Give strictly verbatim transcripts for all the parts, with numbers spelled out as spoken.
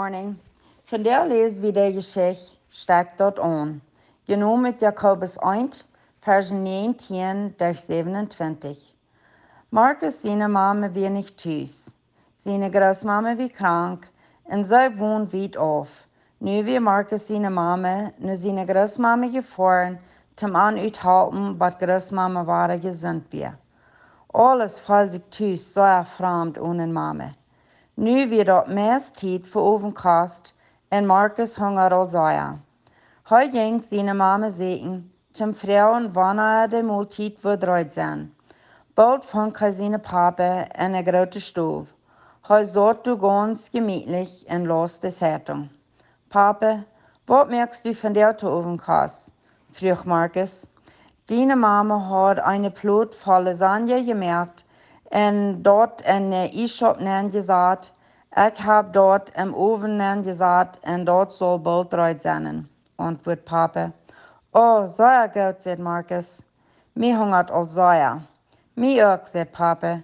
Von doa läs wie de Jeschicht Stekj daut aun, jenomen ut Jakobus eent, Varsch näajentieen derch säwenuntwintich. Markus siene Mame wia nich tus. Siene Grootmame wia krank un see wond wiet auf. Nu wia Markus siene Mame no siene Grootmame jefoaren, toom an uthalpen, bat Grootmame wada jesunt wia. Aules foll sikj tus sea framd onen Mame. Nu wia daut meist Tiet fa Owentkost un Markus hungad aul sea. Hee jinkj siene Mame sieekjen, toom froagen, wanea de Moltiet wudd reed sennen. Boolt funk hee siene Pape enne groote Stow. Hee saut doa gaunz jemietlich un laus de Zeitung. Pape, waut moakst du vondoag to Owentkost? Fruach Markus. Diene Mame haud eene Plot voll Lasagne jemoakt un daut enne Iesschaup nenjesat. Ekj hab daut em Owen nenjesat un daut saul boolt reed sennen, auntwuad Pape. O, sea goot, säd Markus. Mie hungad aul sea. Mie uk, säd Pape.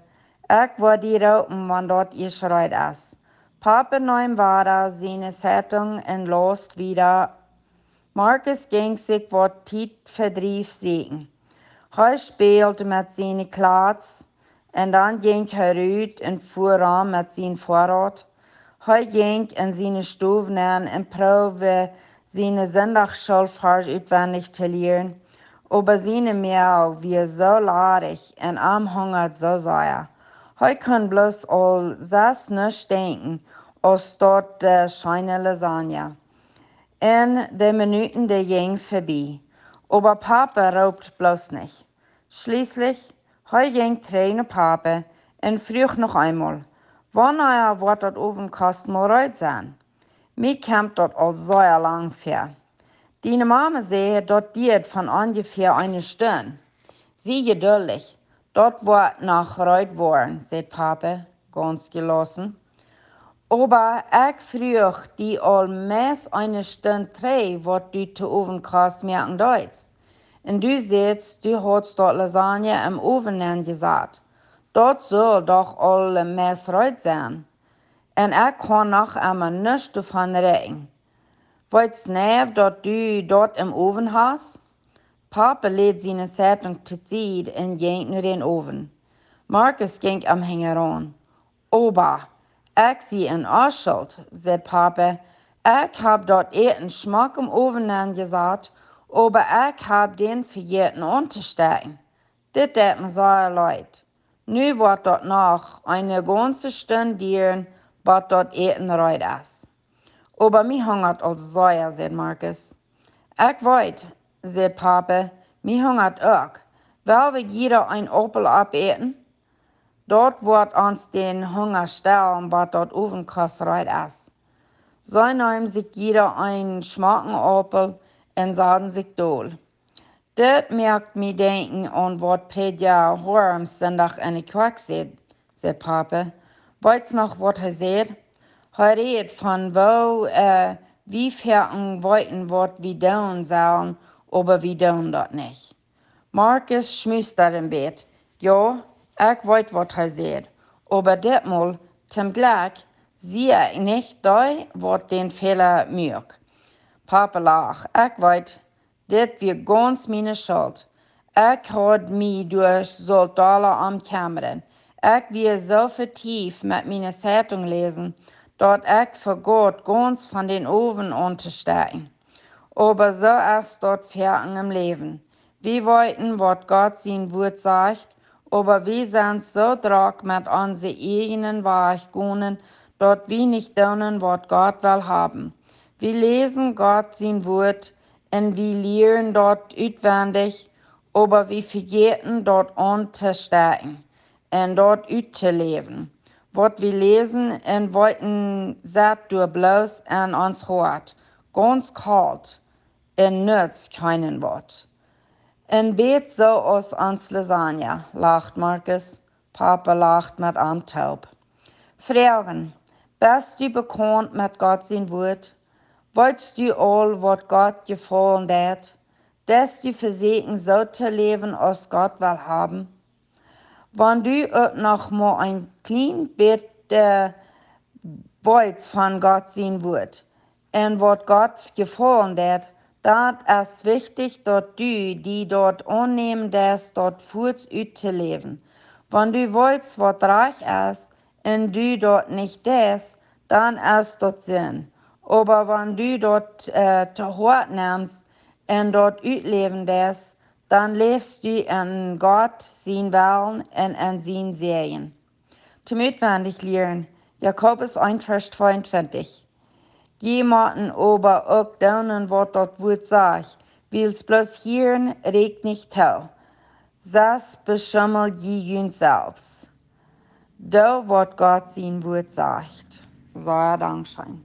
Ekj woa die roopen, wan daut ieescht reed es. Pape neem wada siene Zeitung un laus wieda. Markus jinkj sikj waut Tietvedrief sieekjen. Hee späld met siene Kjlatz un dan jinkj hee rut un fua rom met sien Foarrad. Hee jinkj en siene Stow nenn un proowd siene Sindachschoolvarsch utwendich to lieren, oba siene Moag wia soo ladich un am hungad soo sea. Hee kunn bloos aul sest nuscht denkjen aus daut de scheene Lasagne. Un de Minuten, dee jinjen vebie. Oba Pape roopt bloos nich. Schlieslich, hee jinkj trigj no Pape un fruach noch eemol: Wanea woat daut Owentkost mol reed sennen? Mie kjemt daut aul sea lang väa. Diene Mame säd, daut diat von onjefäa eene Stund. Sie jeduldich, daut woat noch reed woaren, säd Pape, gaunz jelossen. Oba ekj fruach die aul meist eene Stund trigj, waut du to Owentkost moaken deetst. Un du sätst, du haudst daut Lasagne em Owen nenjesat. Daut sull doch aul meist reed sennen. Un ekj kaun noch emma nuscht doavon rikjen. Weetst nä, daut du daut em Owen hast? Pape läd siene Zeitung to Sied un jinkj no dän Owen. Markus jinkj am hinjaraun. Oba ekj sie en Onschult, säd Pape. Ekj hab daut Äten schmock em Owen nenjesat, oba ekj hab dän vejäten auntostekjen. Dit deit mie sea leet. Nu woat daut noch eene gaunze Stund dieren, bat daut Äten reed es. Oba mie hungad aul sea, säd Markus. Ekj weet, säd Pape, mie hungad uk. Well wie jieda een Aupel oppäten? Daut woat ons dän Hunga stellen, bat daut Owentkost reed es. See neemen sikj jieda eenen schmocken Aupel un saden sikj dol. Dit moakt mie denkjen aun waut Prädja Horms Sindach enne Kjoakj säd, säd Pape. Weetst noch, waut hee säd? Hee räd von woo, äh, wie foaken weeten, waut wie doonen sellen, oba wie doonen daut nich. Markus schmustad een bät. Jo, ekj weet, waut hee säd. Oba ditmol, toom Jlekj, sie ekj nich dee, waut dän Fäla muak. Pape lach. Ekj weet, dit wia gaunz miene Schult. Ekj haud mie doa sult dolla om kjemmren. Ekj wia soo vetieft met miene Zeitung läsen, daut ekj vegaut, gaunz von dän Owen auntostekjen. Oba soo es daut foaken em Läwen. Wie weeten, waut Gott sien Wuat sajcht, oba wie sent soo drock met onse ieejnen Wajch gonen, daut wie nich doonen, waut Gott well haben. Wie läsen Gott sien Wuat un wie lieren daut utwendich, oba wie vejäten daut auntostekjen un daut uttoläwen. Waut wie läsen un weeten, sett doa bloos en ons Hoat, gaunz kolt, un nutzt kjeenen waut. Een bät soo aus ons Lasagne, lacht Markus. Pape lacht met am toop. Froagen: Best du bekaunt met Gott sien Wuat? Weetst du aul, waut Gott jefaulen deit? Deist du vesieekjen, soo to läwen, aus Gott well haben? Wan du uk noch mau een kjlien bät, äh, weetst von Gott sien Wuat un waut Gott jefaulen deit, dan es wichtich, daut du die daut aunnämen deist, daut fuaz uttoläwen. Wan du weetst, waut rajcht es, un du daut nich deist, dan es daut Sind. Oba wan du daut äh, to Hoat nemst un daut utläwen deist, dan läfst du en Gott sien Wellen un en sien Säajen. Toom utwendich lieren, Jakobus eent Varsch tweeuntwintich: Jie motten oba uk doonen, waut daut Wuat sajcht, wiels bloos hieren rieekjt nich too. Sest beschummel jie junt selfst. Doo, waut Gott sien Wuat sajcht. Sea dankscheen.